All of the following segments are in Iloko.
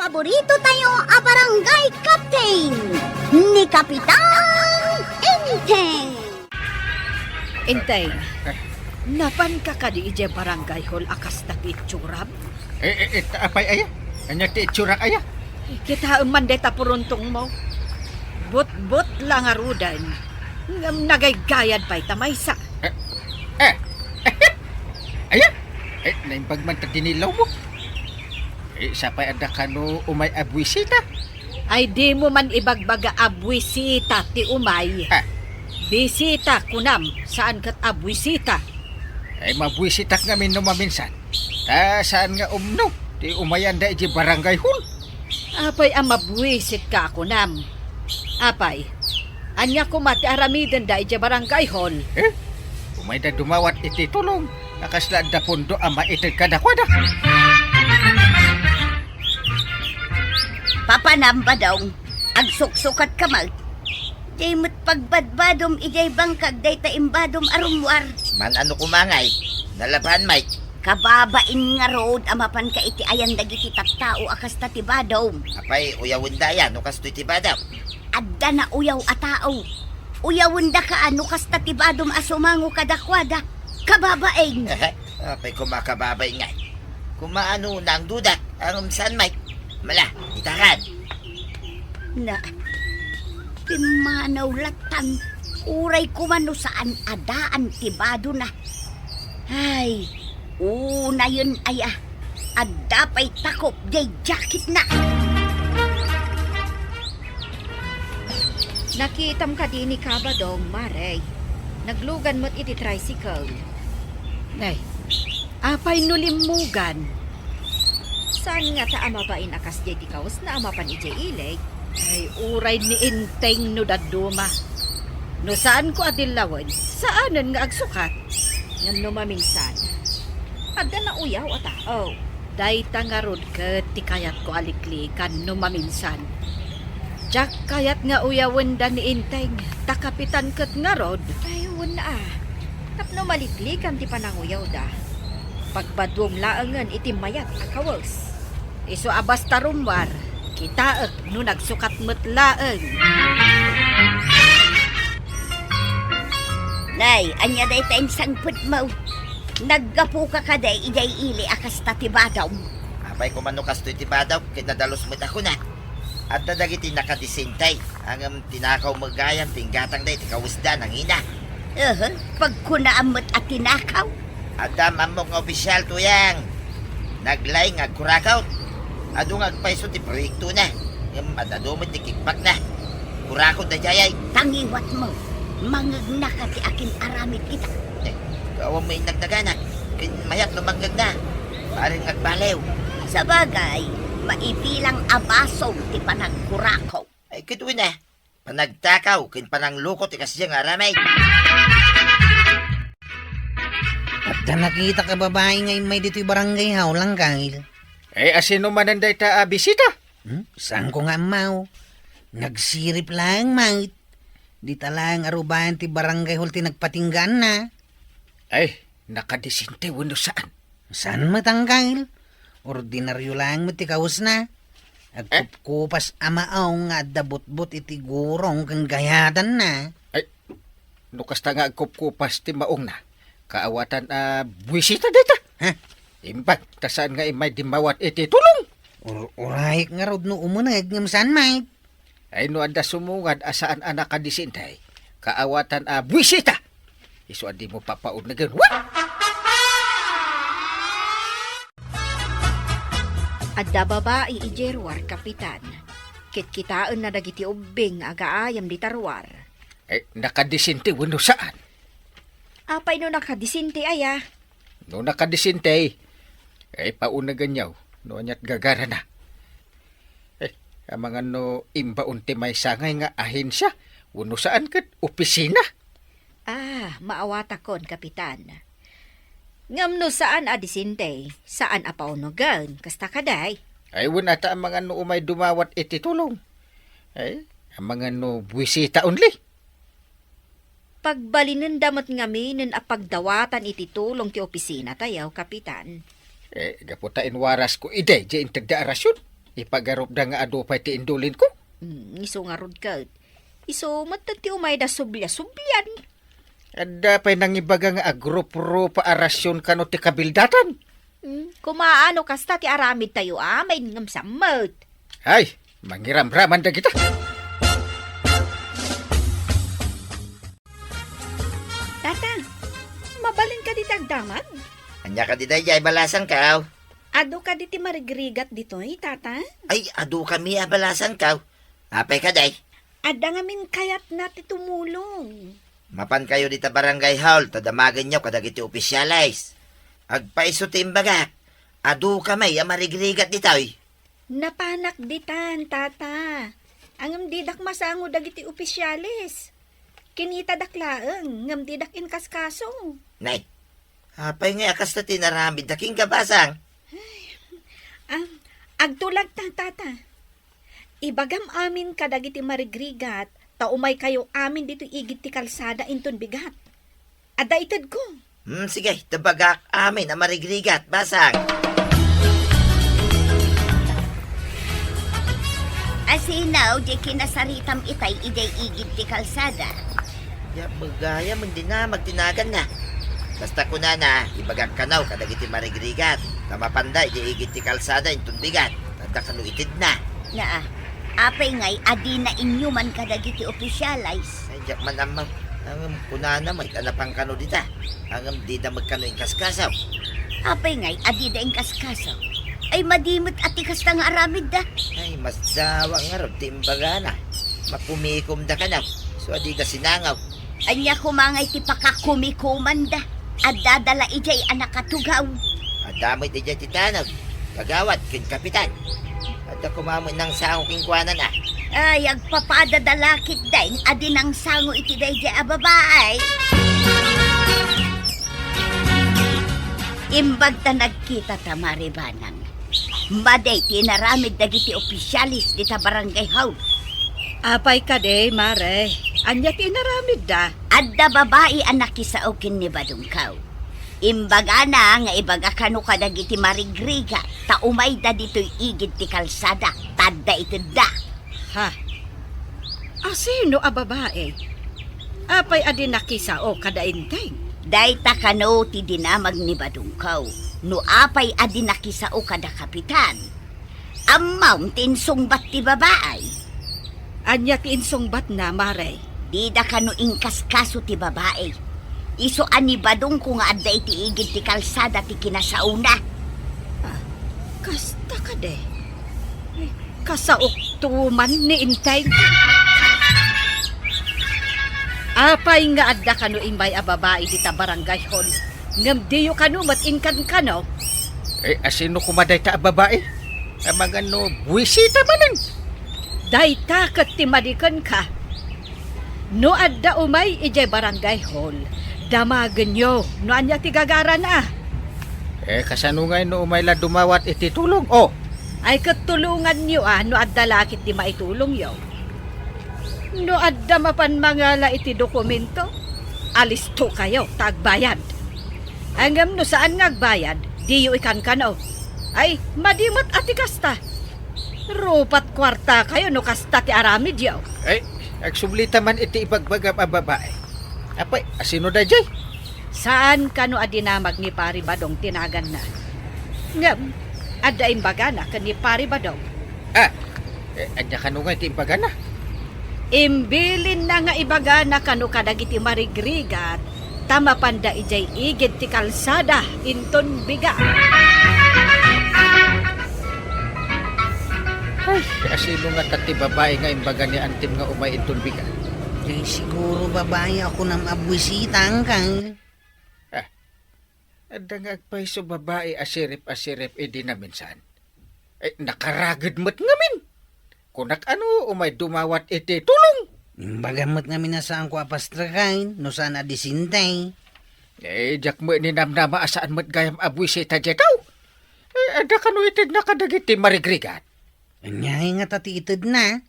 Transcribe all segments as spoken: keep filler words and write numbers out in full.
Paborito tayo a barangay captain, ni Kapitan Enteng. Enteng, napanka kadi idiay barangay hall a kas dagiti itsuram? Eh, eh, eh, apay aya? Ania ti itsurak aya? Kitaem man dayta puruntongmo. Butbut la ngaruden. Ngem nagaygayad pay ta maysa. Eh, eh, aya? Eh, naimbag man ta dinillawmo. Eh, sapay adda kano umay a buisita? Ay, dimo man ibagbaga a buisita ti umay. Ah. Bisita, kunam, saan ket a buisita. Ay, mabuisitak ngamin no maminsan. Ta saan nga umno ti umayanda iti barangay hall? Apay a mabuisitka a kunam? Apay, ania koma ti aramidenda iti barangay hall? Eh? Umayda dumawat iti tulong a kasla adda pundo a maited kadakuada. Papanam, Badong, agsuksukatka met. Diay met pagbadbadom idiay bangkag dayta imbadom a rummuar. Man-ano koma ngay, nalaban, Mike? Kababain ngarud a mapanka iti ayan dagiti tattao a kasta ti badom. Apay, uyawenda aya no kastoy ti badom? Adda nauyaw a tao. Uyawendaka a no kasta ti badom a sumango kadakuada. Kababain! Apay koma kababain ngay? Koma ano nang dudak, ang saan, Mike? Mala, itakan. Na, pimmanaw latan, uray koma no saan a daan ti badona. Ay, unayen aya, adda pay takop diay jacketna. Nakitam kadi ni Kabadong, Mare? Naglugan met iti tricycle. Nay, apay no limmugan? Saan ngata a mabain a kasdiay ti kawesna a mapan idiay ili? Ay, uray ni Enteng no dadduma. No saanko a dillawen, saanen nga agsukat. Ngem no maminsan, adda nauyaw a tao. Dayta ngarud ket ti kayatko a liklikan no maminsan. Diak kayat nga uyawenda ni Enteng, ta kapitan ket ngarud. Ay, wen a. Tapno maliklikan ti pananguyawda, pagbaduom laengen iti mayat a kawes. Isu a basta rummuar, kitaek no nagsukat met laeng. Nay, ania dayta insangpetmo? Naggapuka kadi idiay ili a kasta ti badom? Apay koma no kastoy ti badom, ket nadalus met a kuna. Adda dagiti nakadisente, ngem tinakaw met gayam ti inggatangda iti kawesda nangina. Aha, pagkunaam met a tinakaw? Adda ammok nga opisial, Tuyang. Naglaing nga agkurakot. Adu nga agpayso ti proyektona, ngem ad-adu met ti kickbackna. Kurakot daydiay. Tangiwatmo, mangegnaka ti akin-aramid ita. Eh, awan main nagnaganak. Ken mayat no mangngegna. Parang agbaliw. Sabagay, maibilang a basol ti panagkurakot. Ay, ket wen a, panagtakaw ken panangloko ti kasdiay nga aramid. Adda nakitak a babai nga immay ditoy barangay hall, Angkel. Eh, asino manen dayta a bisita? Hmm? Saanko nga ammo? Nagsirip laeng met. Dita laeng a rubayan ti barangay hall ti nagpatinggaanna. Ay, nakadisente wenno saan? Saan met, Angkel? Ordinario laeng met ti kawesna. Agkupkupas a maong nga adda butbot iti gurong ken gayatanna. Ay, no kasta nga agkupkupas ti maongna, kaawatan a buisita dayta. Ha? Imbag ta saan nga immay dimmawat iti tulong. Ur-, urayek ngarud no umuneg ngem saan met. Ay, no adda sumungad a saan a nakadisente, kaawatan a buisita. Isu a dimo papaunegen. Wa! Adda babai idiay ruar, Kapitan. Ket kitaenna dagiti ubbing nga agaayam dita ruar. Eh, nakadisente wenno saan? Apay no nakadisente aya? No nakadisente, eh, paunegenyo no aniat gagarana. Eh, amangan no imbaon ti maysa ngay nga ahensia, wenno saan ket opisina? Ah, maawatakon, Kapitan. Ngem no saan a disente, saan a paunegen, kasta kadi? Ay, wen a ta amangan no umay dumawat iti tulong. Ay, amangan no buisita only. Pagbalinenda met ngaminen a pagdawatan iti tulong ti opisinatayo, Kapitan. Eh, gapu ta inwarasko idi, diay integda a rason. Ipagarupda nga adu pay ti indulinko. Hmm, isu ngarud ket. Isu met ti umayda sublia-sublian. Adda pay nangibaga nga agrup-rupa a rasion kano ti kabildatan. Hmm, kumaano kasta ti aramidtayo, a, maingngem sa met. Ay, mangiramraman dagita. Tata, mabalin kadi ti agdamag? Ania kadi daydiay, balasangko? Adu kadi ti marigrigat ditoy, Tata? Ay, adu kami a, balasangko. Apay kadi? Adda ngamin kayatna ti tumulong. Mapankayo dita barangay hall, ta damagenyo kadagiti opisyales. Agpaiso ti imbagak, adu kami a marigrigat ditoy. Napanak ditan, Tata. Ngem didak masango dagiti opisyales. Kinitadak laeng, ngem didak inkaskaso. Nay, apay ngay a kasta ti inaramidda kenka, basang? Ah, agtulagta, Tata. Ibagam amin kadagiti marigrigat, ta umaykayo amin ditoy igid ti kalsada inton bigat. Adda itedko. Hmm, sige, tebagak amin a marigrigat, basang. Asino diay kinasaritam itay idiay igid ti kalsada? Diak met gayam dinamag ti naganna. Basta kunana, ibagak kano kadagiti marigrigat, ta mapanda idiay igid ti kalsada inton bigat, adda kano itedna. Naa, apay ngay a dina inyuman kadagiti opisyales? Ay, diak man ammo. Ngem kunana met a napan kano dita. Ngem dida met kano inkaskaso. Apay ngay a dida inkaskaso? Ay, madi met a ti kasta nga aramidda. Ay, masdawa ngarud ti imbagana. Makumikomda kano. Isu a dida sinango. Ania koma ngay ti pakakumikomanda? Addada la idiay a nakatugaw. Adda met idiay ti tanod, kagawad ken kapitan. Adda koma met nangsango kenkuana, a. Ay, agpapadada la ketdin a di nangsango iti daydiay a babai. Imbag ta nagkitata, Mare Banang. Madi ti inaramid dagiti opisyales dita barangay hall. Apay kadi, Mare? Ania ti inaramidda? Adda babai a nakisao ken ni Badongko. Imbagana nga ibaga kano kadagiti marigrigat ta umayda ditoy igid ti kalsada, ta adda itedda. Ha? Asino a babai? Apay a di nakisao kada Enteng? Dayta kano ti dinamag ni Badongko. No apay a di nakisao kada kapitan, ammom ti insungbat ti babai. Ania ti insungbatna, Mare? Dida kano inkaskaso ti babai. Isu a ni Badongko nga adda iti igid ti kalsada ti kinasaona. Ah, kasta kadi? Ay, kasaokto man ni Enteng. Apay nga adda kano immay a babai dita barangay hall, ngem diyo kano met inkankano? Eh, asino koma dayta a babai? Amangan no buisita manen. Dayta ket ti madi kenka. No adda umay idiay barangay hall, damagenyo no ania ti gagarana. Eh, kasano ngay no umay la dumawat iti tulong? Oh! Ay ket tulonganyo a no adda la ket ti maitulongyo. No adda mapan mangala iti dokumento, alistokayo ta agbayad. Ngem no saan nga agbayad, diyo ikankano. Ay, madi met a ti kasta. Rupat kuartakayo no kasta ti aramidyo. Ay, agsublita man iti ibagbagam a babai. Apay, asino daydiay? Saan kano a dinamag ni Pari Badong ti naganna. Ngem, adda imbagana ken ni Pari Badong. Ah, eh, ania kano nga iti imbagana? Imbilinna nga ibagana kano kadagiti marigrigat ta mapanda idiay igid ti kalsada inton bigat. Ay, asino ngata ti babai nga imbaga ni Antim nga umay inton bigat? Diay siguro babai a kunam a buisita, Angkel. Ah, adda nga agpayso babai a sirip a sirip idi naminsan. Eh, nakaraged met ngamin. Kunak ano, umay dumawat iti tulong. Imbagam met ngamin a saanko a pastreken, no saan a disinte. Eh, diak met ninamnama a saan met gayam a buisita diay tao. Eh, adda kano itedna kadagiti marigrigat? Aniay ngata ti itedna?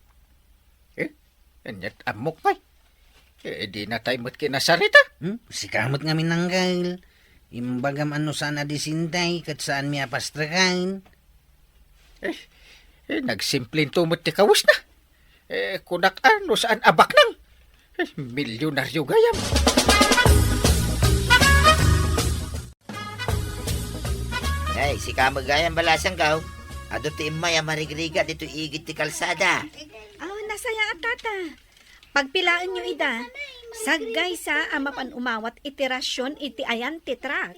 Eh, aniat ammok pay? Eh, dinatay met kinasarita. Hmm? Sika met ngamin, Angkel. Imbagam a no saan a disinte, ket saanmi a pastreken. Eh, Eh, nagsimplento met ti kawesna. Eh, kunak a no saan a baknang. Eh, milyonaryo gayam. Ay, sika met gayam, balasangko. Adu ti immay a marigrigat ditoy igid ti kalsada. Aw, nasayaat, tata. Pagpilaenyo ida, saggaysa a mapan umawat iti rasion iti ayan ti truck.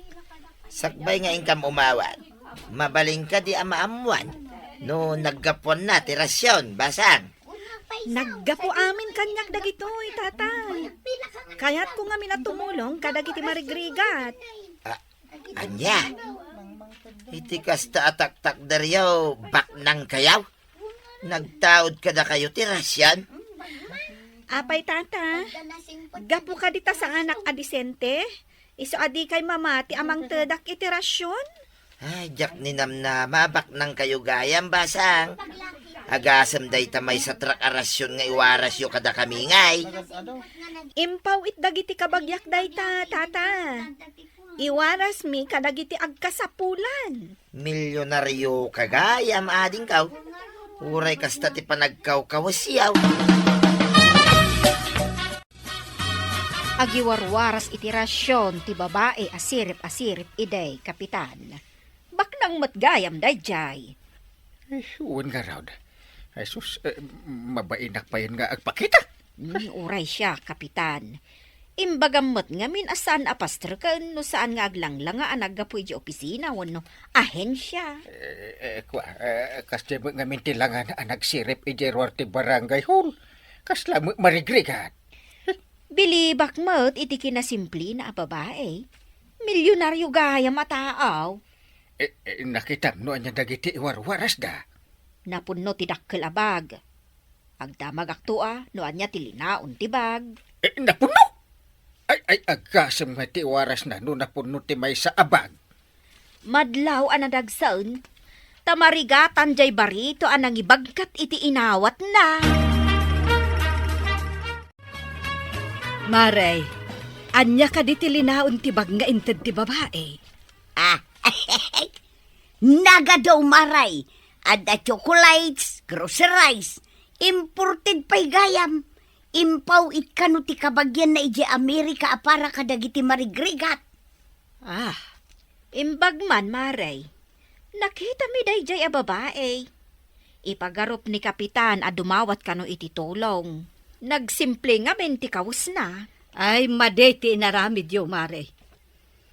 Sakbay nga inkam umawat, mabalinka di a maammuan no naggapuanna ti rasion, basang. Naggapu amin kaniak dagitoy, tatay. Kayatko ngamin a tumulong kadagiti marigrigat. Ah, ania? Iti kasta a taktakderyo, baknangkayo? Nagtaud kadakayo ti rasion? Apay, tata, gapu kadi ta saanak a disente, isu a dikay mamati a mangtedak iti rasion? Ay, diak ninamnama, baknangkayo gayam, basang. Agasem dayta maysa truck a rasion nga iwarasyo kadakami ngay. Impaw it dagiti kabagiak dayta, tata. Iwarasmi kadagiti agkasapulan. Milyonaryoka gayam, adingko. Uray kasta ti panagkawkawesyo. Agiwarwaras iti rasion ti babai a sirip a sirip idi, Kapitan. Baknang met gayam daydiay. Eh, wen ngarud. Ay sus, eh, mabainak payen nga agpakita. Hmm, uray siak, Kapitan. Imbagam met ngamin a saan a pastreken no saan nga aglanglanga a naggapu idiay opisina wenno ahensia. Eh, eh, kua, eh, kasdiay met ngamin ti langan a nagsirip idiay ruar ti barangay hall. Kasla met marigrigat. Bilibak met iti kinasimplena a babai. Milyonaryo gayam a tao. Eh, eh, nakitam no ania dagiti iwarwarasda? Napunno ti dakkel a bag. Agdamagakto a no ania ti linaon ti bag. Eh, napunno? Ay, ay, agasem nga ti iwarasna no napunno ti maysa a bag. Madlaw a nadagsen, ta marigatan diay barito a nangibagkat iti inawatna. Mare, ania kadi ti linaon ti bag nga inted ti babai? Ah, nagadu, Mare. Adda chocolates, groceries. Imported pay gayam. Impaw it kano ti kabagianna idiay Amerika a para kadagiti marigrigat. Ah, imbag man, Mare. Nakitami daydiay a babai. Ipagarup ni Kapitan a dumawat kano iti tulong. Nagsimple ngamin ti kawesna. Ay, madi ti inaramidyo, Mare.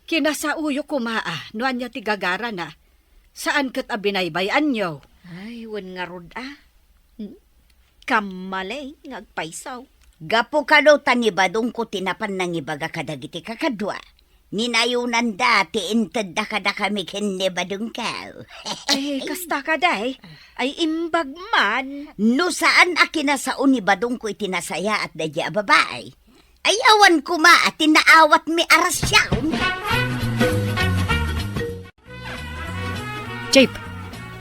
Kinasaoyo koma a no ania ti gagarana. Saan ket a binaybay-anyo. Ay, wen ngarud a. Hmm? Kammaleng nga agpayso. Gapu kano ta ni badongko ti napan nangibaga kadagiti kakadua. Ninayonanda ti intedda kadakami ken ni badongko. Ay, kasta kadi. Ay, imbag man. No saan a kinasao ni badongko iti nasayaat daydiay a babai. Ay, awan koma a ti naawatmi a rasion. Chief,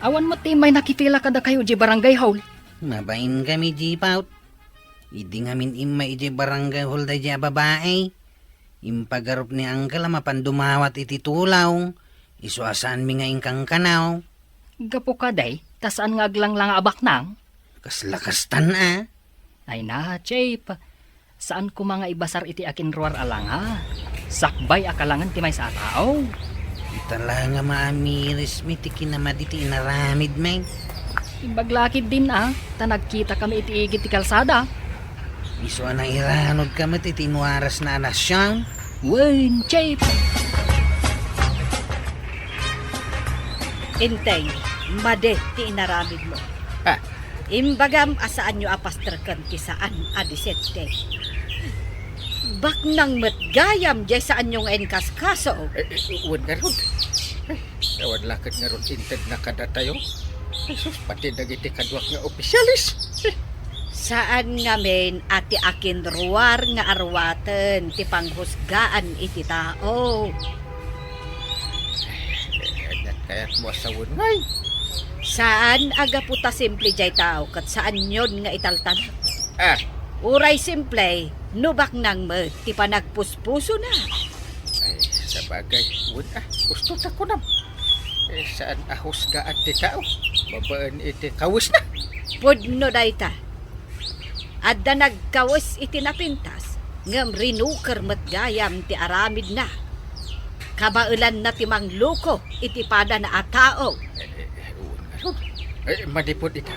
awan met ti immay nakipila kadakayo idiay barangay hall. Mabainkami, Chief, out. Idi ngamin immay idiay barangay hall daydiay a babai, impagarup ni Uncle a mapan dumawat iti tulong, isu a saanmi nga inkankanaw. Gapu kadi, ta saan nga aglanglanga a baknang? Kasla kastan a. Ay na, Chief. Saan koma nga ibasar iti akinruar a langa. Sakbay a kalangen ti maysa a tao. Ita la nga maamirismi ti kinamadi ti inaramidmi. Imbag la ketdin a, ta nagkitakami iti igid ti kalsada. Isu a nairanodka met iti inuarasna a nasion. Wen, Chief. Inteng, madi ti inaramidmo. Ah, Imbagam a saanyo a pastreken ti saan a disente. Baknang met gayam diay saanyo nga inkaskaso. Eh, eh, wen ngarud. Eh, awan la ket ngarud intedna kadatayo. Ay sus, pati dagiti kaduak nga opisyales. Eh. Saan ngamin a ti akinruar nga arwaten ti panghusgaan iti tao. Eh, aniat kayatmo a sawen ngay? Saan a gapu ta simple diay tao ket saanyon nga italtalek. Ah. Uray simple, no baknang met ti panagpuspusona. Ay, sabagay, wen a, gusto ta kunam. Eh, saan a husgaan ti tao babaen iti kawesna? Pudno dayta. Adda nagkawes iti napintas, ngem rinuker met gayam ti aramidna. Kabaelanna ti mangloko iti padana a tao. Eh, eh, eh, wen ngarud. Eh, manipud ita,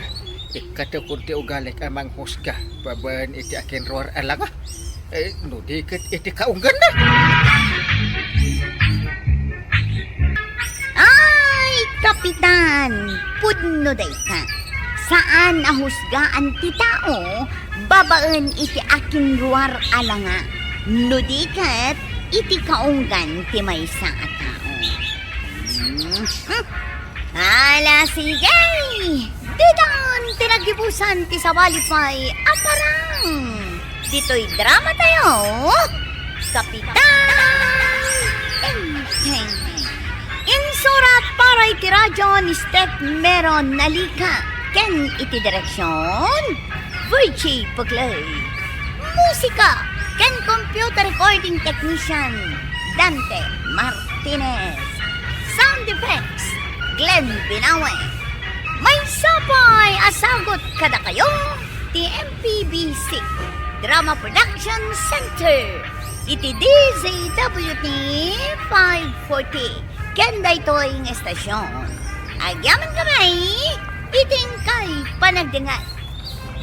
ikkatekon ti ugalik a manghusga babaen iti akinruar a langa. Eh, no di ket iti kaungganna. Ay, Kapitan! Pudno dayta. Saan a husgaan ti tao babaen iti akinruar a langa. No di ket iti kaunggan ti maysa a tao. Hmm. Ala, sige! Ditan ti naggibusan ti sabali pay a parang. Ditoy drama tayo, Kapitan Enteng. Insurat para iti radyo ni Steph Meron Nalika ken iti direksyon, Virgie Puglay. Musika ken computer recording technician, Dante Martinez. Sound effects, Glenn Binawe. Maysa pay a sagut kadakayo ti M P B C Drama Production Center iti D Z W T five forty. Ken daytoy nga estasyon, agyamankami iti inkay panagdengngeg.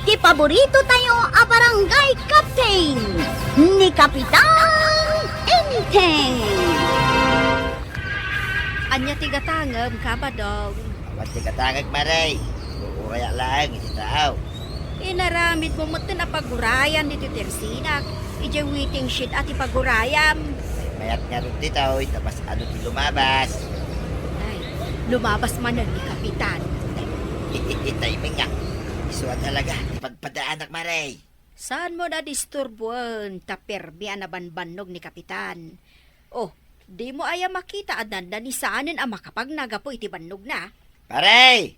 Ti paborito tayo a barangay captain, ni Kapitan Enteng. Ania ti gatangem, Kabadong? Awan ti gatangek, Mare. Uray laeng iti tao. Inaramidmo metten a pagurayan ditoy tersinak. Idiay waiting shed a ti pagurayam. Mayat ngarud ditoy, ta masano ti lumabas. Ay, lumabas manen ni Kapitan. Timing nga. Isu a talaga, ipagpadaanak, Mare. Saanmo a disturbuen ta permi a nabanbannog ni Kapitan. Oh, dimo aya makita a nannanisanen a makapagna gapu iti bannogna? Pare!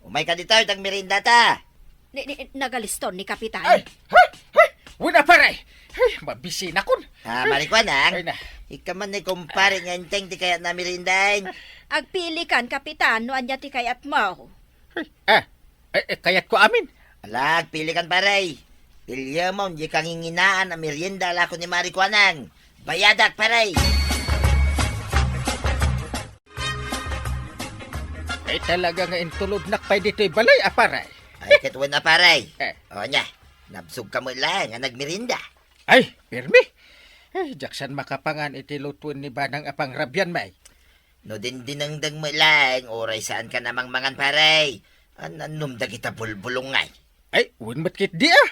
Umayka ditoy, ta agmeriendata. Ni, ni, nagaliston ni Kapitan. Ay, hay, hay, wen a, pare. Ay, mabisinakon. Ah, Mare Kuanang. Ay, na. Ikaw man ni kumpare nga Enteng ti kayatna a meriendaen. Agpilikan, Kapitan, no ania ti kayatmo. Ay, ah, ay, ay, kayatko amin. Ala, agpilikan, pare. Piliemon diay kanginginaan a merienda a lako ni Mare Kuanang. Bayadak, pare. Ay, talaga nga intulodnak pay ditoy balay a, pare. Ay, ket wen a, pare. Eh. O, nia, nabsogka met laeng a nagmerienda. Ay, permi. Ay, diak san makapangan iti lutuen ni Banang a pangrabian, may. No dindinengdeng met laeng, uray saanka a mangmangan, pare. An-annom dagita bulbulong ngay. Ay, wen met ketdi, ah.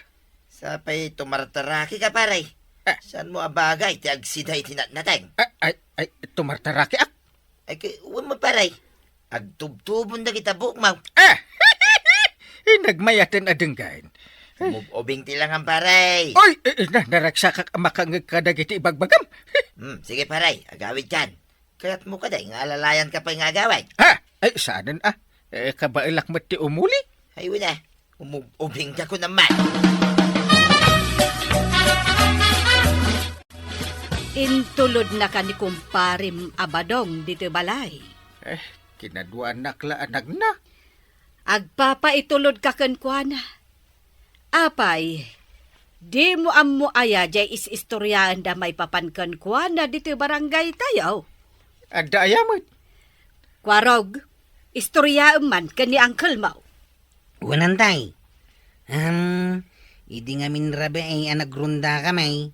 Sapay tumartaraki ka, pare. Ah. Saanmo a bagay ti agsida iti natnateng? Ah, ay, ay, tumartaraki, ah. Ay, kay, wen met, pare. Agtubtubon dagita buokmo. Ah! Ay, nagmayaten a denggen. Umub-ubing ti langan, pare. Oy, eh, eh, na, naragsakak a makangngeg kadagiti ibagbagam. Hmm, sige, pare, agawidkan. Kayatmo kadi nga alalayanka pay nga agawid? Ha? Ay, saanen, ah. Eh, kabaelak met ti umuli. Ay, wen a. Umub-ubingka kunam man. Intulodnaka ni kumparem a Badong ditoy balay. Eh, kinaduanak la a nagna. Agpapaitulodka kenkuana. Apay, dimo ammo aya diay is-istoriaenda maipapan kenkuana ditoy barangaytayo? Adda aya met? Kuarog, istoriaem man ken ni uncle mo. Wen, tay. Am, idi ngamin rabii a nagrondakami,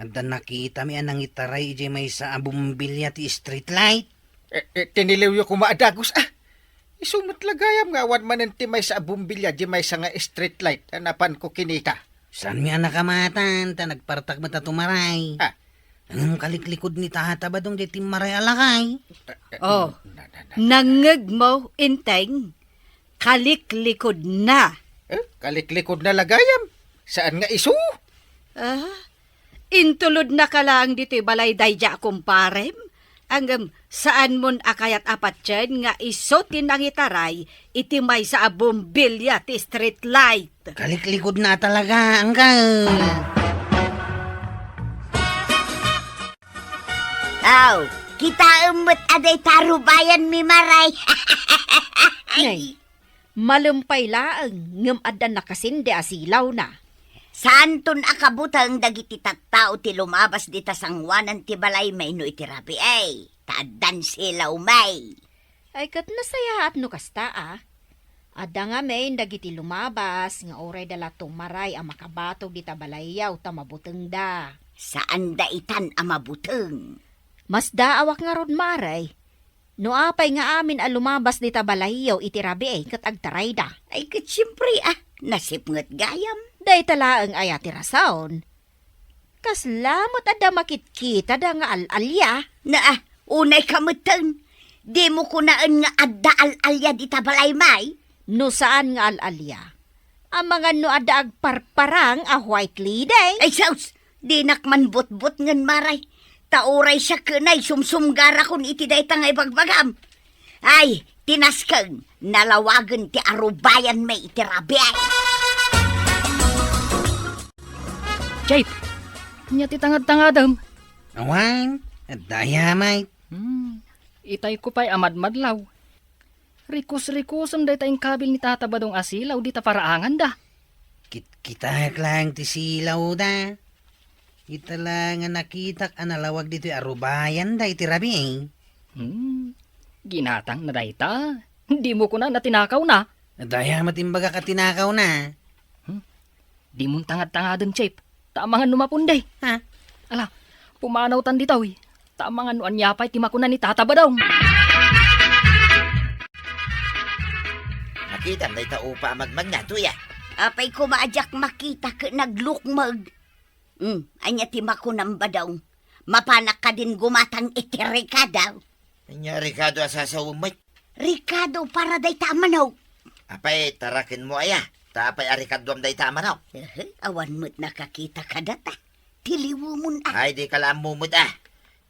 adda nakitami a nangitaray idiay maysa a bombilya ti street light. Eh, eh, tiniliwyo koma a dagus, ah. Isu met la gayam nga awan manen ti maysa a bombilya diay maysa nga street light a napanko kinita. Saanmi a nakamatan, ta nagpartak met a tumaray. Ah. Ngem kaliklikod ni Tata Badong diay timmaray a lakay. Eh, eh, Oh, na, na, na. Nangngegmo, Enteng? Kaliklikodna. Eh, kaliklikodna la gayam. Saan nga isu? Ah, intulodnaka laeng ditoy balay daydiay a kumparem? Ngem saanmon a kayat a patien nga isu ti nangitaray iti maysa a bombilya ti street light? Kaliklikodna talaga, uncle. Aw, Kitaem met a dayta rubayanmi, Maray. Nay, malem pay laeng ngem adda nakasende a silawna. Saanton a kabuteng dagiti tattao ti lumabas dita sangoanan ti balaymi no iti rabii, ta addan silawmi. Ay, ket nasayaat no kasta, a. Adda ngamin dagiti lumabas nga urayda la tumaray a makabatog dita balayyaw ta mabutengda. Saanda itan a mabuteng. Masdaawak ngarud, Maray. No apay nga amin a lumabas dita balayyaw iti rabii ket agtarayda? Ay, ket siempre, a, nasipnget gayam. Dayta laeng aya ti rason. Kasla met adda makitkitada nga al-alia. Naa, unay ka metten. Dimo kunaen nga adda al-alia dita balaymi? No saan nga al-alia, amangan no adda agparparang a white lady. Ay, sus! Dinak man butbutngen, Maray. Ta uray siak ken ay sumsumgarakon iti dayta nga ibagbagam. Ay, ti nasken, nalawagen ti arubayanmi iti rabii. Jake, ania ti tangad-tangadem? Awan, adda aya met. Hmm, itayko pay a madmadlaw. Rikus-rikusem dayta inkabil ni Tata Badong a silaw dita paraanganda. Kit-, kitaek laeng ti silawda. Ita la nga nakitak a nalawag ditoy arubayanda iti rabii. Hmm, ginatangna dayta. Dimo kunana tinakawna. Adda aya met imbagak a tinakawna. Hmm, dimon tangad-tangaden, Chief. Ta amangan no mapundi. Ha? Ala, pumanawtan ditoy. Ta amangan no ania pay ti makuna ni Tata Badong. Makitam dayta upa a madmadna, Tuya. Apay koma a diak makita ket naglukmeg. Hmm, ania ti makunam, Badong? Mapanak kadin gumatang iti rekado? Ania rekado a sasawem met? Rekado para dayta a manok. Apay, tarakenmo aya? Ta apay a rekaduam dayta a manok? Ehe, awan met nakakita kadata. Tiliwemon a. Ay, dika la ammo met a.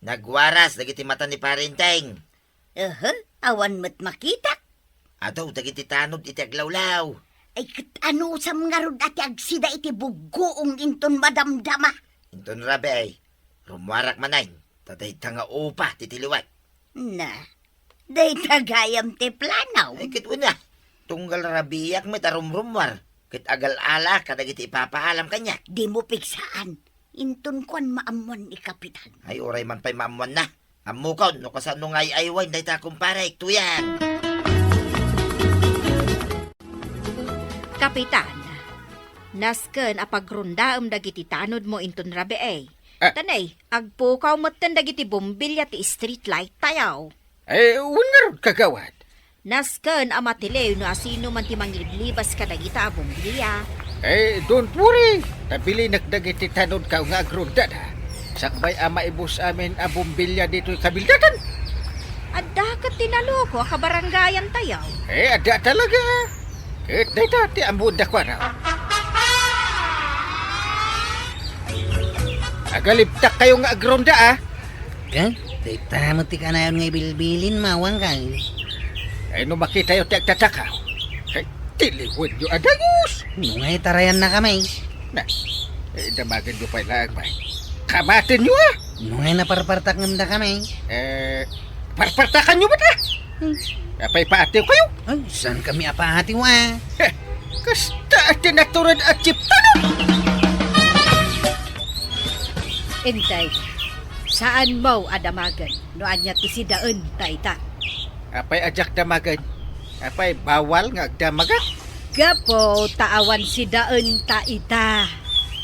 Nagwaras dagiti mata ni Pare Enteng. Ehe, awan met makita. Adu dagiti tanod iti aglawlaw. Ay, ket anusam ngarud a ti agsida iti buggoong inton madamdama? Inton rabii, rummuarak manen, ta dayta nga upa ti tiliwek. Na, dayta gayam ti plano. Ay, ket wen a, tunggal rabiiak met a rumrummuar, ket agal-alaak kadagiti ipapaalam kaniak. Dimo pigsaan, inton kuan maammuan ni Kapitan. Ay, uray man pay maammuanna. Ammokon no kasano nga ay-aywaen dayta kumparek, Tuyang. Kapitan, nasken a pagrondaem dagiti tanodmo inton rabii. Ah. Ta nay, agpukaw metten dagiti bombilya ti street light tayo. Eh, wen ngarud, kagawad. Nasken a matiliw no asino man ti mangliblibas kadagita a bombilya. Eh, don't worry. Ta bilinek dagiti tanodko nga agrondada. Sakbay a maibus amin a bombilya ditoy kabildadan. Adda ket ti naloko a kabarangayan tayo. Eh, adda talaga. Ket dayta ti ammoda kuana. Agalibtak kayo nga agronda, a. Ket dayta met ti kanayon nga ibilbilin, mawan kay. Ay, no makitayo ti agtataka, ay, tiliwenyo a dagus. No nga itarayannakami. Na, eh, damagenyo pay laeng, bay. Kamatenyo, a. No nga naparpartakngendakami. Eh, parpartakanyo met, a. Hmm. Apay paatiw kayo? Ay, saan kami a paatiw, a? Heh, kasta a tinatured a chiptano! Enteng, saanmo a damagen no ania ti sidaenta ita. Apay a diak damagen? Apay bawal nga agdamagak? Gapu ta awan sidaenta ita.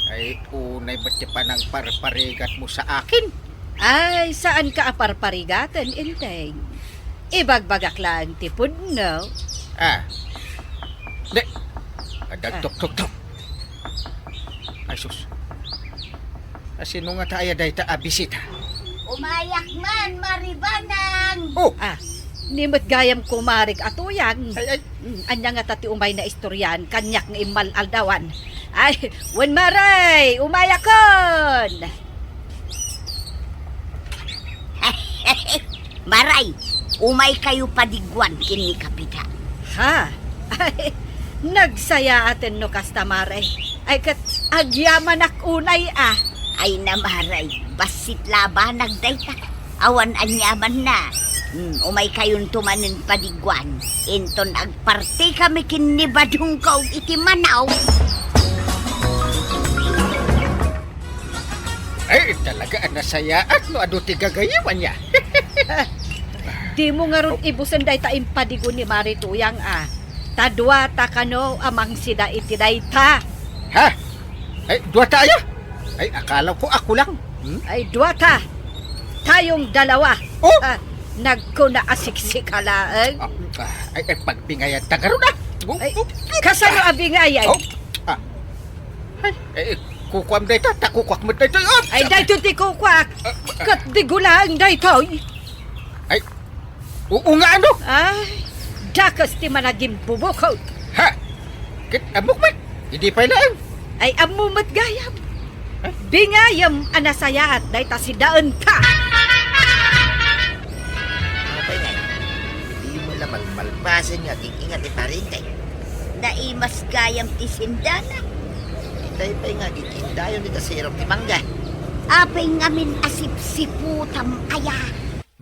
Ay, unay met ti panangparparigatmo sa akin. Ay, saanka a parparigaten, Enteng. Ibagbagak laeng ti pudno. Ah. Di. Adda Ah. tuktuktok. Ay, sus. Asino ngata aya dayta a bisita? Umayak man, Maribanang! Oh! Ah, ni met gayam kumarik a Tuyang. Ay, ay. Mm, ania ngata ti umayna istorian, kaniak nga immal-aldawan. Ay, wen, Maray, umayakon! Maray, umaykayo padigguan ken ni Kapitan. Ha? Ay, nagsayaaten no kasta, Maray. Ay, ket agyamanak unay, a. Ay na, Maray, bassit la a banag dayta. Awan aniamanna. Hmm, umaykayonto manen padiguan. Inton agpartikami ken ni Badong Kaog iti manok. Ay, talaga a nasayaat no adu ti gagayyem aya. Dimo ngarud ibusen dayta impadigo ni Mari Tuyang a. Ta duata kano a mangsida iti dayta. Ha? Ay, duata aya? Ay, akala ko ako lang. Hmm? Ay, duata. Tayong dalawa. Oh! Ah, nagkuna a siksika laeng. Ah, ah, ay, ay, pagbingayan ta ngarud, ah. Ay, kasano a bingayan? Oh, ah. Ay, eh, kukuam dayta, ta kukuak met daytoy, oh. Ay, daytoy ti kukuak. Ah, ah. Ket digo laeng daytoy. Ay, oo nga, ano? Ay, dakes ti managimbubukod. Ha? Ket ammok met, idi pay laeng. Ay, ammo met gayam. Ay. Bingayem a nasayaat dayta sidaenta. Apay ngay, dimo la malmalpasen nga aging-ingat ni Pare Enteng? Naimas gayam ti sindana. Itay pay nga aging-indayon dita sirok ti mangga. Apay ngamin a sipsiputam aya?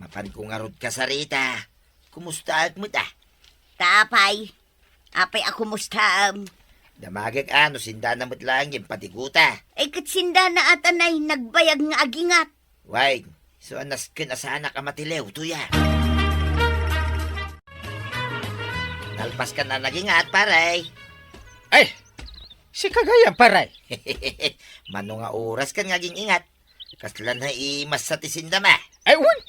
Mapanko ngarud kasarita. Kumustaak met a? Ta apay? Apay a kumustaam? Damagek a no sindana met laeng nga impadiguta. Ay, ket sindana a tanay nagbayag nga agingat. Wen, isu a nasken a saanak a matiliw, Tuyang. Nalpaskan a nagingat, pare. Ay, sika gayam, pare. Mano nga oraskan nga aging-ingat? Kasla naimassa ti sindam a? Ay, wen.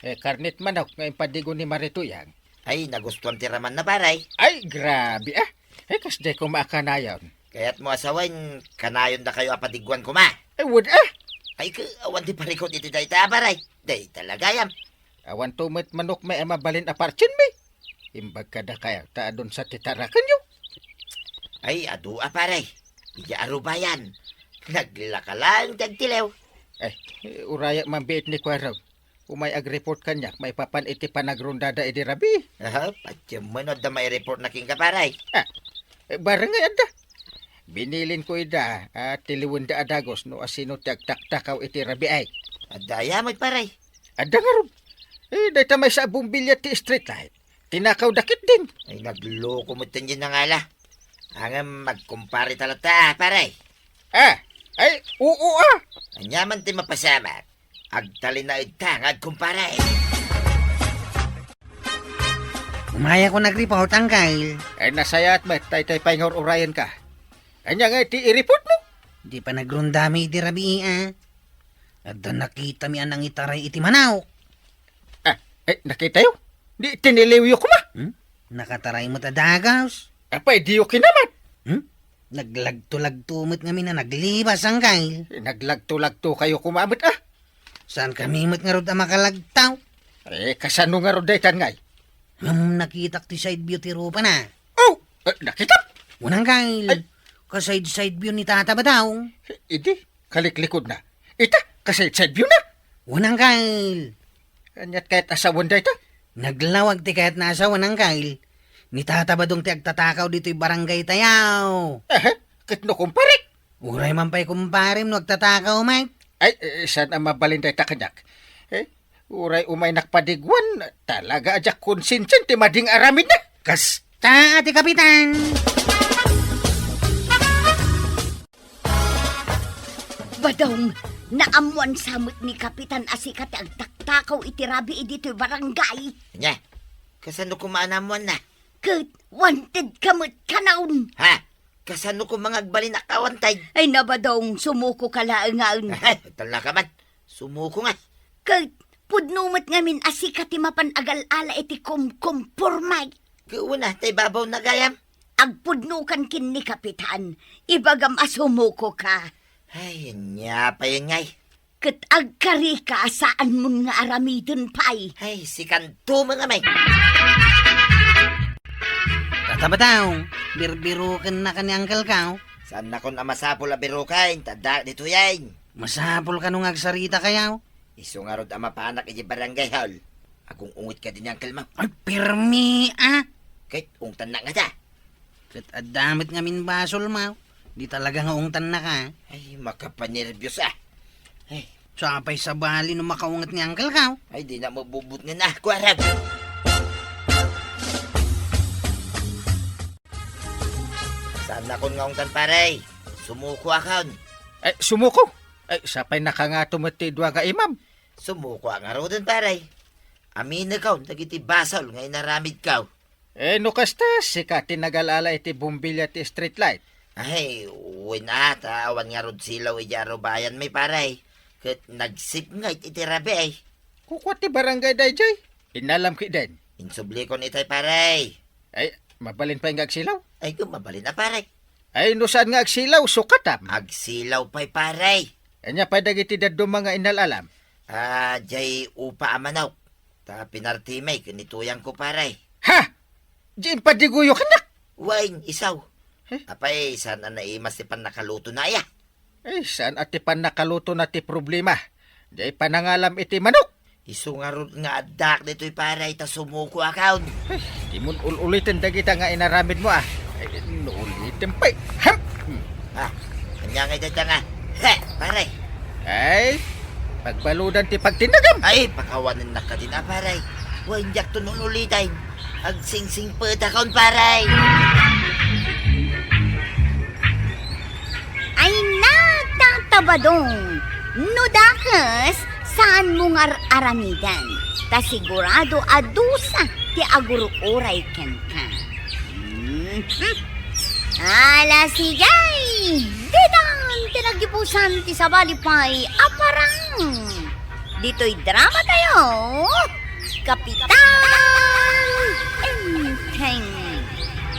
Eh, karnet manok nga impadigo ni Mari Tuyang. Ay, nagustuan ti ramanna, pare. Ay, grabe, ah. Ay, kasdiay koma a kanayon. Kayatmo a sawen, kanayondakayo a padiguan koma? Ay, wen, ah. Ay, ka, awan ti parikut iti dayta, pare. Dayta la gayam. Awanto met manok mi a mabalin a partsien mi. Imbag kadakayo, ta adun sa ti tarakenyo. Ay, adu a, pare. Idiay arubayan. Naglaka laeng ti agtiliw. Eh, urayak man biit ni Kuarog. Umay agreport kaniak maipapan iti panagrondada idi rabii. Aha, patiem met no adda maireportna kenka, pare. Ah, eh, barangay adda. Binilinko ida a tiliwenda a dagus no asino ti agtaktakaw iti rabii ay. Adda aya met, pare? Adda ngarud. Eh, dayta maysa a bombilya ti street light. Tinakawda ketdin. Ay, nagloko met ti nangala. Ngem agkumpare ta latta, pare. Ah, ay, oo, ah. Ania man ti mapasamak? Agtalinaedta nga agkumpare. Umayakon agreport, Angkel. Ay, nasayaat met, dayta pay nga ur-urayenka. Ania ngay ti ireportmo? Idi panagrondami idi rabii, ah. Adda nakitami a nangitaray iti manok. Ah, eh, nakitayo? Di tiniliwyo koma? Hmm? Nakataray met a dagus. Apay, diyo kinamat? Hmm? Naglagto-lagto met ngamin a naglibas, Angkel. Eh, naglagto-lagtokayo koma met, ah. Saankami met ngarud a makalagto? Eh, kasano ngarud daytan ngay? Ngem nakitak ti side view ti rupana. Oh, eh, nakitak? Wen, Angkel. Ay. Ka-side-side view ni Tata Badong. Idi, kaliklikudna. Ita, ka-side-side view na. Wen, Angkel. Aniat kayat a sawen dayta? Naglawag ti kayatna a sawen, Angkel. Ni Tata Badong ti agtatakaw ditoy barangay tayo. Eh, ket no kumparek? Uray man pay kumparem no agtatakaw met. Ay, eh, saan a mabalin dayta kaniak? Eh, uray umaynak padiguan, talaga a diak konsensian ti madi nga aramidna. Kasta a ti kapitan. Badong, naammoan sa met ni Kapitan a sika ti agtaktakaw iti rabii ditoy barangay. Ania? Kasano koma a naammoanna? Ket wanted ka met kanayon. Ha? Kasano koma nga agbalin a ka-wanted? Ay, Badong, sumuko ka laengen. Ay, tala ka man. Sumuko nga. Ket pudno met ngamin a sika ti mapan agal-ala iti kumkumporme. Ket wen a, ta ibabaw na gayam. Agpudnokan ken ni Kapitan. Ibagam a sumuko ka. Ay, ania pay ngay? Ket agkari ka a saanmon nga aramiden pay. Ay, sikanto met a may. Tata Badong, birbirokennaka ni Uncle Kao. Saannakon a masapul a biroken, ta addaak ditoyen. Masapul kano nga agsaritakayo? Isu ngarud a mapanak idiay barangay hall. Agung-unget kadi ni Uncle Mau. Ay, pirmi, ah! Ket ungtannak ngata. Ket adda met ngamin basolmo. Di talaga nga ungtannaka. Ay, makapanerbios, ah. Ay, Sapay sabali no makaunget ni Uncle ka. Ay, di na mabubot nga na, kuwarag. Saan nakon nga ungtan, pare? Sumuko akon. Eh, sumuko? Eh, sapay nakangato met ti dua nga imam. Sumuko a ngaruden, pare. Aminekon dagiti basol nga inaramidko. Eh, no kasta, sika ti nagal-ala iti bombilya ti street light. Ay, wen a, ta awan ngarud silaw iti arubayanmi, pare. Ket nagsipnget iti rabii. Kukua ti barangay dayjay. Inalam ki den. Insublikon itay, pare. Ay, mabalin pay nga agsilaw? Ay, kung mabalin a, pare. Ay, no saan nga agsilaw, sukatam. Agsilaw pay, pare. Ania pay dagiti dadduma nga inal-alam? Ah, jay upa a manok. Ta pinartimi ken ituyangko, pare. Ha? Di impadiguyo kennak? Wen, isu. Eh? Apay, saan a naimas ti pannakalutona aya? Eh, saan a ti pannakalutona ti problema? Jay panangalam iti manok. Isu ngarud nga addaak ditoy, pare, ta sumuko akon. Eh, dimon ul-uliten dagita nga inaramidmo, ah. Eh, no uliten pay. Ham! Hmm. Ah, ania nga dayta nga? He, pare. Ay, pagbaludan ti pagtindagam. Ay, pakawanennak kadin a, pare. Wen, diakto ul-uliten. Agsingsingpetakon, pare. Ay, natatabadong. No dakes, saanmo nga ar-aramiden. Ta sigurado a dusa ti agur-uray kenka. Hmm. Ala, sige! Ditan ti nagipusan ti sabali pay a parang. Ditoy drama tayo, Kapitan Enteng.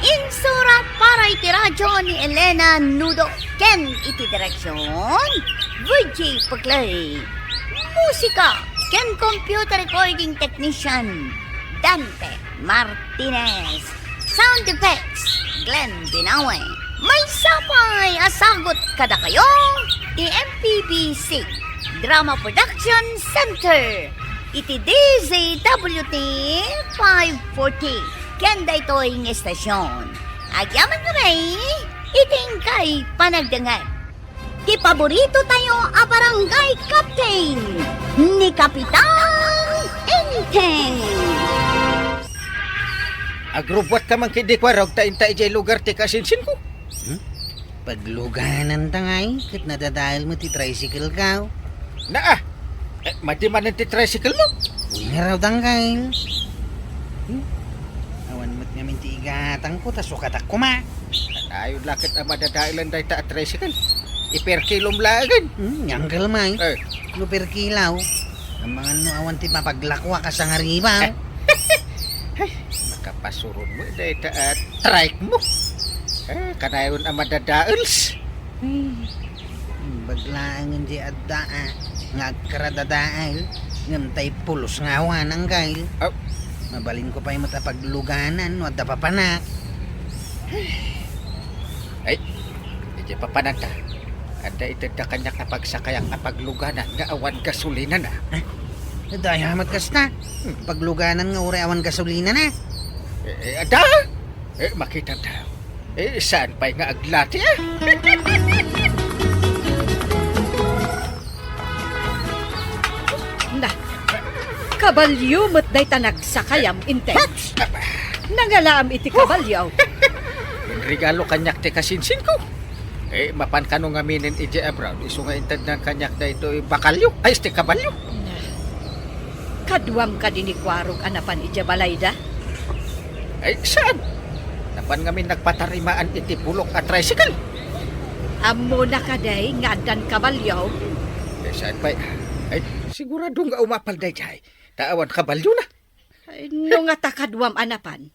Insurat para iti radyo ni Elena Nudo ken iti direksyon, V J Pagloy. Musika ken computer recording technician, Dante Martinez. Sound effects, Glenn Binawe. Maysa pay a sagut kadakayo ti M P B C Drama Production Center iti D Z W T five forty. Ken daytoy nga estasyon, agyaman nga may iti inkay panagdengngeg. Ti paborito tayo a barangay captain, ni Kapitan Enteng. Agrubbuatka man ketdi, kuarog, ta inta idiay lugar ti kasinsinko. Hmm? Paglugananta ngay, ket nadadael met ti tricycle ka. Naa, eh, madi manen ti tricycle mo? Uy, ngarud, Uncle. Hmm? Awan met ngamin ti igatangko, ta sukatak koma. Kanayon la ket a madadaelan dayta a tricycle. Iperkilom laengen. Hmm, ni Uncle Mike. Eh. No perkilaw, amangan no awan ti mapaglakwa ka sangariba. Eh. Ay, makapasuron mo dayta a trike mo. Eh, kanayon a madadaels. Ay, imbag laengen di adda, ah, nga agkaradadael, ngem tay pulos nga awan, Uncle. Aw. Mabalinko pay met a pagluganan no adda papanak. Ay, idiay papananta, adda itedda kaniak a pagsakayak a pagluganan nga awan gasolinana. Eh, adda aya met kasta? Hmm. Pagluganan nga uray awan gasolinana? Eh, eh, adda? Eh, makitam ta. Eh, saan pay nga aglati, ah? Na, kabalio met dayta nagsakayam, Enteng. Nangalaam iti kabalio. Inregalo kaniak ti kasinsinko. Eh, mapan kano ngaminen idiay abroad, isu nga intednan kaniak daytoy bakalio, ay, isti kabalio. Na, kaduam kadi ni Kuarog a napan idiay balayda? Ay, saan? Napan ngamin nagpatarimaan iti bulok a tricycle. Ammona kadi nga addan kabalio? Eh, saan pay? Ay, sigurado nga umapal daydiay. Ta awan kabalio na. Ay, no nga ta kaduam a napan,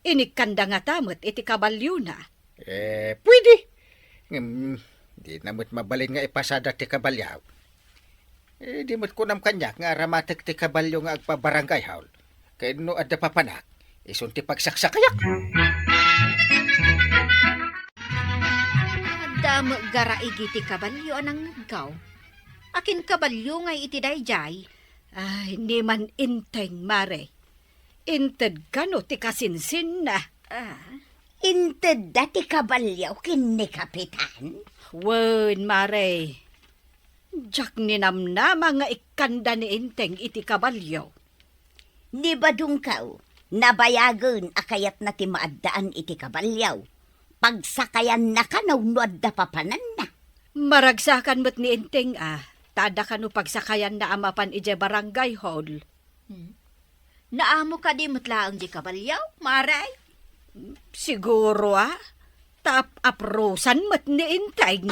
inikkanda ngata met iti kabalio na. Eh, pwede. Ngem, di na met mabalin nga ipasada ti kabalio. Eh, di met kunam kaniak nga aramatek ti kabalio nga agpa-barangay hall. Ken no adda papanak, isun ti pagsaksakayak. Adda met garaigi ti kabalio a nangngegko. Akin kabalio ngay iti daydiay? Ay, ni man Enteng, mare. Inted kano ti kasinsinna? Ah. Intedda ti kabalio ken ni Kapitan? Wen, mare. Diak ninamnama nga ikkanda ni Enteng iti kabalio. Ni Badongko, nabayagen a kayatna ti maaddaan iti kabalio. Pagsakayanna kano no adda papananna. Maragsakan met ni Enteng a, ta adda kano pagsakayanna a mapan idiay barangay hall. Hmm. Naamo kadi met laeng di kabalio, Mare? Siguro a, ta ap-aprosan met ni Enteng.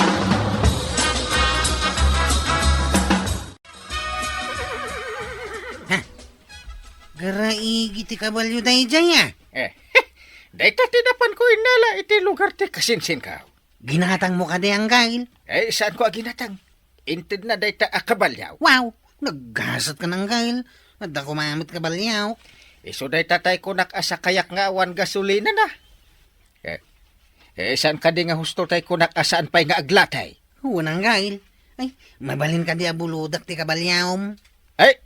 Ha? Garaigi ti kabalio daydiay a? Eh, dayta ti napanko innala iti lugar ti kasinsinko. Ginatangmo kadi, Anggail? Eh, saanko a ginatang. Intedna dayta a kabalio. Wow! Naggasat ka, Anggail. Adda koma met kabalio. Isu dayta tay kunak a sakayak nga awan gasolinana. Eh, eh, saan kadi nga husto tay kunak a saan pay nga aglatay? Wen, Anggail. Ay, mabalin kadi a buludak ti kabaliom? Ay,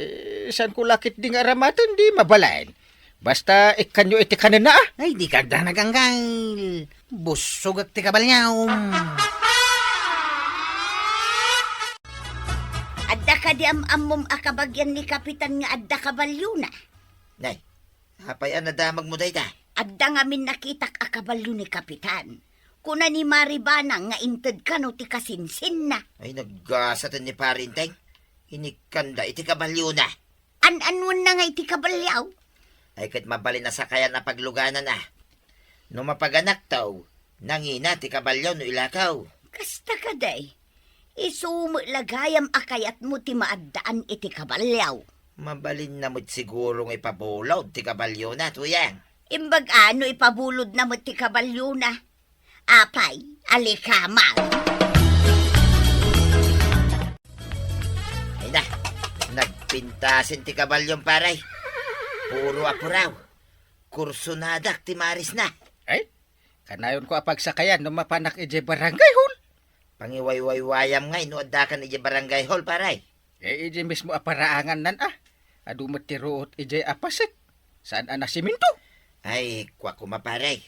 eh, saanko la ketdi nga aramaten, di mabalin. Basta ikkanyo iti kanenna a. Ay, di kagdanag, Anggail. Bussogak ti kabaliom. Adda kadi am-ammom a kabagian ni Kapitan nga adda kabaliona? Nay, apay a nadamagmo dayta? Adda ngamin nakitak a kabalio ni Kapitan. Kuna ni Mari Banang nga inted kano ti kasinsinna. Ay, naggasaten ni Pari Enteng. Inikkanda iti kabaliona. An-anuenna nga iti kabalio? Ay, ket mabalin a sakayan a pagluganan a. No mapaganakto, nangina ti kabalio no ilakaw. Kasta kadi, isu met la gayam a kayatmo ti maaddaan iti kabalio. Mabalinna met siguro nga ipabulod ti kabaliona, Tuyang. Imbag a no ipabulodna met ti kabaliona. Apay, alikaman. Ay na, nagpintasen ti kabaliom, Pare. Puro apuraw. Kursonadak ti marisna. Ay, kanayonko a pagsakayan no mapanak idiay barangay hall. Pangiwaywaywayam ngay no addakan idiay barangay hall, Pare. Eh, idiay mismo a paraangannan a. Adu met ti ruot idiay a paset. Saan a nasiminto? Ay, kua koma, Pare.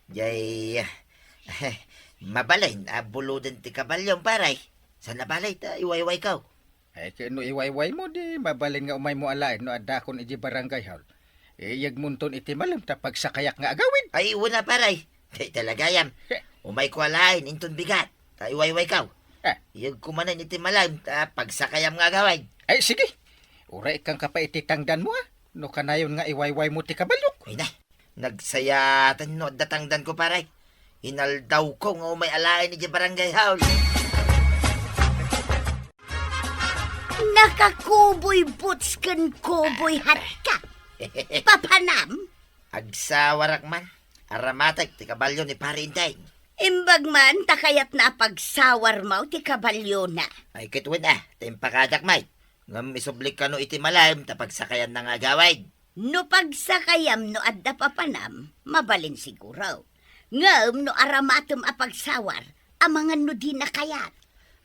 Jay, mabalin a buloden ti kabaliom, Pare. Saan a balay ta iwaywayko? Ay, ket no iwaywaymo, di mabalin nga umaymo alaen no addakon idiay barangay hall. Iyegmonton iti malem ta pagsakayak nga agawid. Ay, wen a, Pare. Dayta la gayam. Umayko alaen inton bigat ta iwaywayko. Eh. Iyegko manen iti malem ta pagsakayam nga agawid. Ay, sige. Uray ikkanka pay iti tangdanmo a. No kanayon nga iwaywaymo ti kabaliok. Ay na, nagsayaten no adda tangdanko, Pare. Inaldawko nga umay alaen idiay barangay hall. Nakakuboy boots ken kuboy hat ka. Papanam? Agsawarak man. Aramatek ti kabalio ni Pari Enteng. Imbag man ta kayatna a pagsawarmo ti kabaliona. Ay, ket wen a, ta impakadak met. Ngem isublik kano iti malem ta pagsakayanna nga agawid. No pagsakayam no adda papanam, mabalin siguro. Ngem no aramatem a pagsawar, amangan no dina kayat.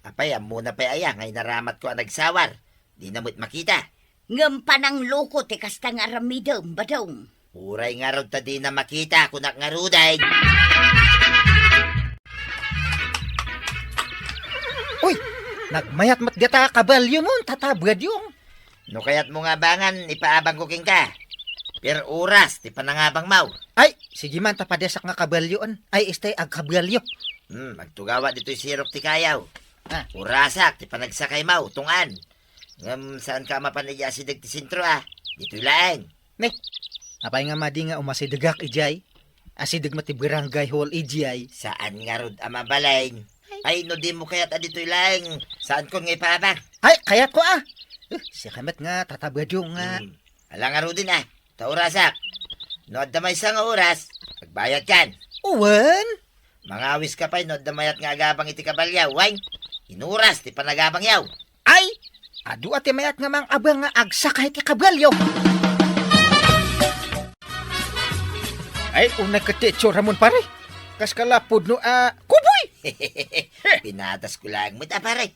Apay, ammona pay aya nga inaramatko a nagsawar? Dina met makita. Ngem panangloko ti kasta nga aramidem, Badong. Uray ngarud ta dina makita, kunak ngaruden. Uy, nagmayat met dayta a kabalio mo, Tata Badong. No kayatmo nga abangan, ipaabangko kenka. Pir oras ti panangabangmo? Ay, sige man, ta padasak nga kabalioen. Ay, istay agkabalio. Hmm, agtugawa ditoy sirok ti kayaw. Ah. Orasak ti panagsakaymo, tungan. Ngem saanka a mapan idiay asideg ti sentro a. Ditoy laeng. Ne, apay nga madi nga umasidegak idiay? Asideg met ti barangay hall idiay. Saan ngarud a mabalin? Ay, no dimo kayat a ditoy laeng, saankon nga ipaabang? Ay, kayatko a. Eh, siak met nga Tata Badong nga. Hmm. Ala ngaruden a. Ta orasak. No adda maysa nga oras, agbayadkan. Wen? Mangawiska pay no adda mayat nga agabang iti kabalio, wen? Inuras ti panagabangyo. Ay, adu a ti mayat nga mangabang nga agsakay ti kabalio. Ay, unay ket ti itsuramon, pare. Kaskala pudno a kuboy. Pinatasko laeng met a, pare.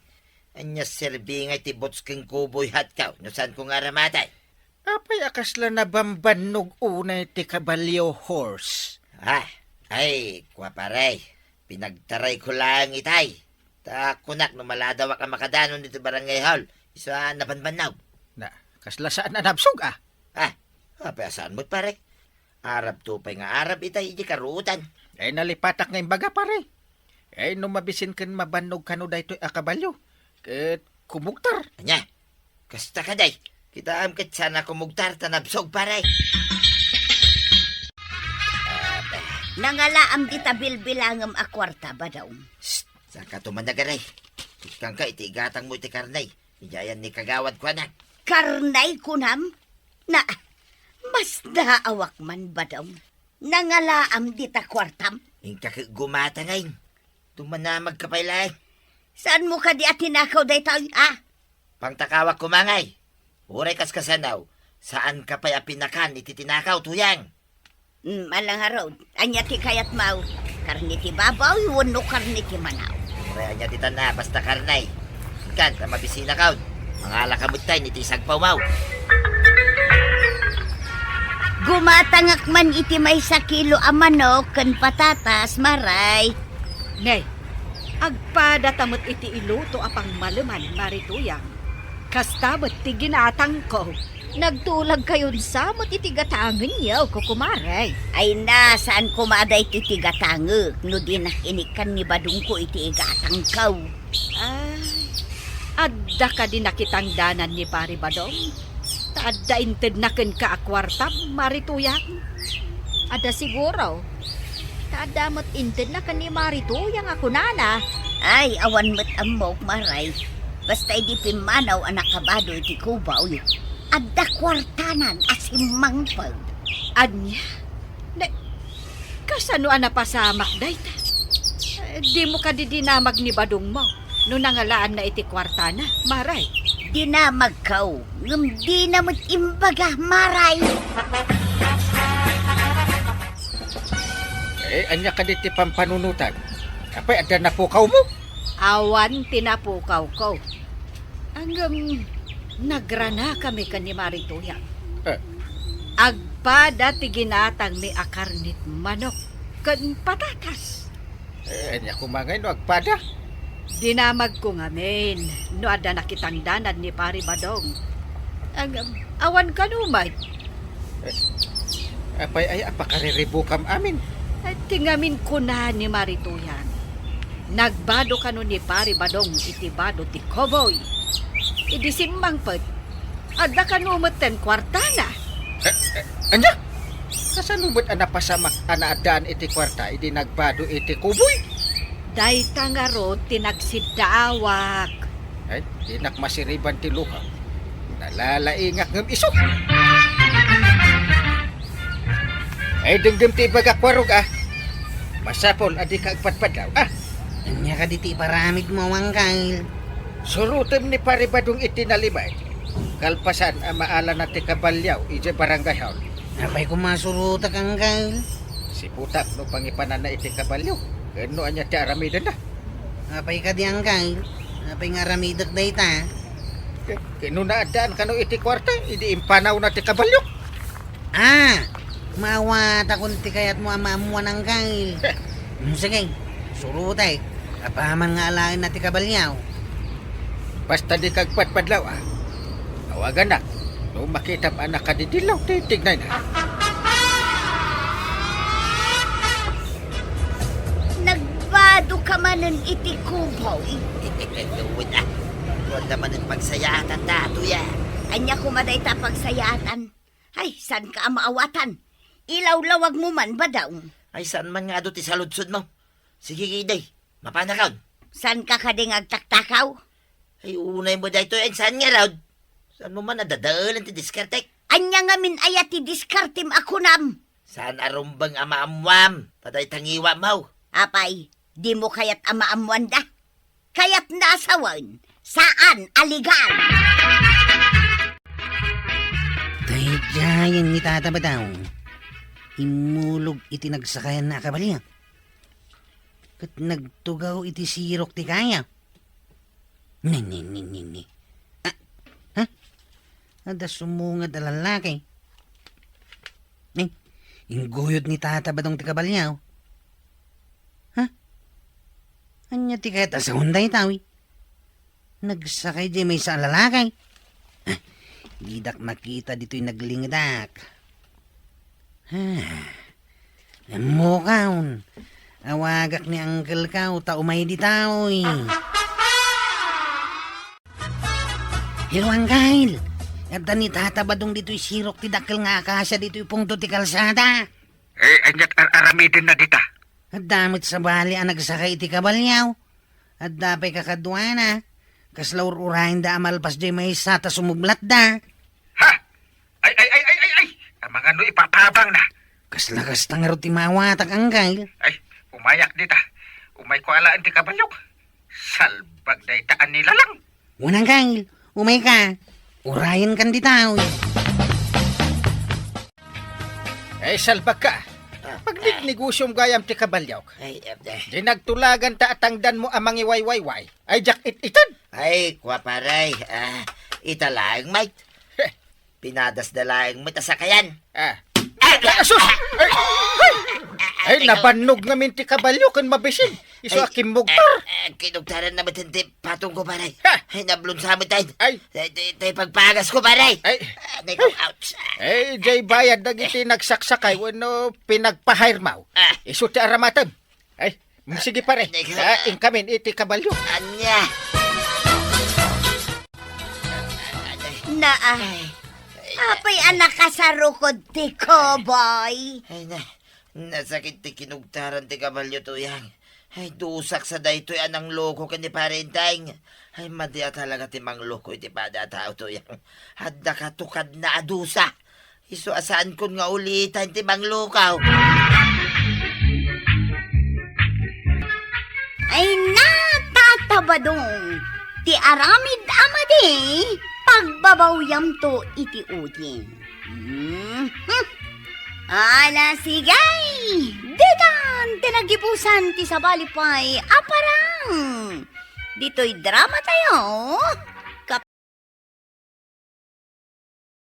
Ania serbi nga iti boots ken kuboy hat ka, no saanko nga aramaten? Apay a kasla nabambannog unay ti kabalio, horse? Ah, ay, kua, pare, pinagtarayko laeng itay. Ta kunak no maladawak a makadanon ditoy barangay hall, isu a nabanbannog. Na, kasla saan a nabsog, ah. Ah, apay a saan met, pare? Arabto pay nga arab itay idiay karuotan. Eh, nalipatak nga imbaga, pare. Eh, no mabisin ken mabannog kano daytoy a kabalio, ket kumugtar. Ania? Kasta kadi. Kitaem ket saan a kumugtar ta nabsog, pare. Nangalaam dita bilbilangem a kuarta, Badong. Shh! Saanka tumanag, aray. Ikkangka iti igatangmo iti karnay. Idiayan ni kagawad, kuanak. Karnay, kunam? Na, masdaawak man, Badong. Nangalaam dita kuartam? Inka ket gumatangay. Tumanamagka pay laeng. Saanmo kadi a tinakaw daytoy, a? Pangtakawak koma ngay. Uray kaskasano, saanka pay a pinakan iti tinakaw, Tuyang. Mm, ala ngarud, ania ti kayatmo? Karne ti baboy wenno karne ti manok? Uray ania ditan a, basta karne. Inkan, ta mabisinakon. Mangalaka met tay iti sagpawmo. Gumatangak man iti maysa kilo a manok ken patatas, Maray. Ne, agpadata met iti iluto a pangmaleman, Mari Tuyang. Kasta met ti ginatangko. Nagtulagkayon sa met iti gatangenyo, kukumare. Ay na, saan koma a daytoy ti gatangek no dinak inikkan ni Badongko iti igatangko. Ay, adda kadi nakitangdanan ni Pari Badong? Ta adda intedna kenka a kuartam, Mari Tuyang? Adda siguro. Ta adda met intedna ken ni Mari Tuyang a kunana. Ay, awan met ammok, Maray. Basta idi pimmanaw a nakabado iti kuboy, adda kuartanan a simmangpet. Ania? Ne, kasano a napasamak dayta? Eh, dimo kadi dinamag ni Badongmo no nangalaanna iti kuartana, Maray? Dinamagko, ngem dina met imbaga, Maray. Eh, ania kadi ti pampanunotan? Apay, adda napukawmo? Awan ti napukawko. Ngem, nagranakami ken ni Mari Tuyang. Eh. Agpada ti ginatangmi a karnet manok ken patatas. Eh, ania koma ngay no agpada? Dinamagko ngamin no adda nakitangdanan ni Pari Badong. Ngem, awan kano met. Eh, apay aya a pakariribukam amin? Eh, ti ngamin kuna ni Mari Tuyang, nagbado kano ni Pari Badong iti bado ti koboy. Idi simmangpet, adda kano metten kuartana. Eh, eh, ania? Kasano met a napasamak a naaddaan iti kuarta idi nagbado iti koboy? Dayta ngarud ti nagsiddaawak. Ay, dinak masiriban ti luha. Nalalaingak ngem isu. Ay, denggem ti ibagak, Warog, ah. Masapul a dika agpadpadlaw, ah. Ania kadi ti iparamidmo, Angkel? Surotem ni Pari Badong iti nalimed. Kalpasan a maalana ti kabalio idiay barangay hall. Apay koma surotek, Angkel? Siputak no pangipananna iti kabalio, ken no ania ti aramidenna. Apay kadi, Angkel? Apay nga aramidek dayta? Ke-, ken no naaddaan kano iti kuarta, idi impanawna ti kabalio. Ah, maawatakon ti kayatmo a maammuan, Angkel. Mm, sige, surotek. Apaman nga alaenna ti kabalio. Basta dika agpadpadlaw, ah. Awaganak. No makitam a nakadidillaw, titignayna. Nagbado ka manen iti kuboy. Wen, ah. Wen da manen pagsayaatan datoy, ah. Ania koma dayta a pagsayaatan? Ay, saanka a maawatan? Ilawlawagmo man, Badong. Ay, saan man nga adu ti saludsodmo? Sige, Giday. Mapanakon. Saanka kadi nga agtaktakaw? Ay, unay mo daytoy, ay, saan ngarud? Saanmo man a dadaelen ti diskartek? Ania ngamin aya ti diskartem a kunam? Saan a rumbeng a maammuam, ta dayta ngiwatmo. Apay, dimo kayat a maammuanda? Kayatna a sawen, saan a legal. Daydiayen ni Tata Badong. Immulog iti nagsakayanna a kabalio. Ket nagtugaw iti sirok ti kaya. Ni, ni, ni, ni, ni. Ah, ha? Adda sumungad a lallaki. Ni, ingguyod ni Tata Badong ti kabalio. Ha? Ania Iti kayat a saon dayta, wi? Nagsakay di maysa a lalaki. Ah, didak makita ditoy naglingedak. Ah, ammokaon. Awagak ni uncle ko ta umay ditoy. Hello, uncle. Adda ni Tata Badong ditoy sirok ti dakkel nga akasia ditoy pungto ti kalsada. Eh, aniat ar-, aramidenna dita? Adda met sabali a nagsakay iti kabalio. Adda pay kakaduana. Kasla ur-urayenda a malpas diay maysa ta sumublatda. Ha? Ay, ay, ay, ay, ay, ay! Amangan no ipapabangna. Kasla kasta ngarud ti maawatak, uncle. Ay, umayak dita. Umayko alaen ti kabaliok. Salbag dayta a nilalang. Wen, uncle, umayka. Urayenkan ditoy. Ay, salbagka. Ah, pagnegnegosiom gayam ti kabaliok. Ay, eh, eh. Di nagtulaganta a tangdanmo a mangiwaywayway. Ay, diak it-ited. Ay, kua, pare. Ah, ita laeng, mate. Heh. Pinadasda laeng met a sakayan. Ah. Ay, ay, asus! Ay, ay! Ay, nabannog ngamin ti kabalio ken mabisin. Isu a kimmugtar. Ay, ay, kinugtaran na met ti patongko, pare. Ha? Ay, nablunsa met tayo. Ay. Tay, tay, tay pagpagasko, pare. Ay. Ah, tay ko, ouch. Ay, diay bayad dagiti nagsaksakay wenno pinagpahirmaw. Ah. Isu ti aramatem. Ay, mm, sige, pare. Teka. Ah, inkamin iti kabalio. Ania? Naa. Ay. Apay a nakasarukod ti koboy? Ay, na, nasakit ti kinugtaran ti kabalio, Tuyang. Ay, dusak sa daytoy a nangloko ken ni Pare Enteng. Ay, madi a talaga ti mangloko iti pada a tao, Tuyang. Adda katukadna a dusa. Isu a saankon nga ulitan ti manglukaw. Ay na, Tata Badong, ti aramid a madi, pagbabawyamto iti uding. Mhm. Ala, sige! Ditan ti nagibusan ti sabali pay a parang. Ditoy drama tayo.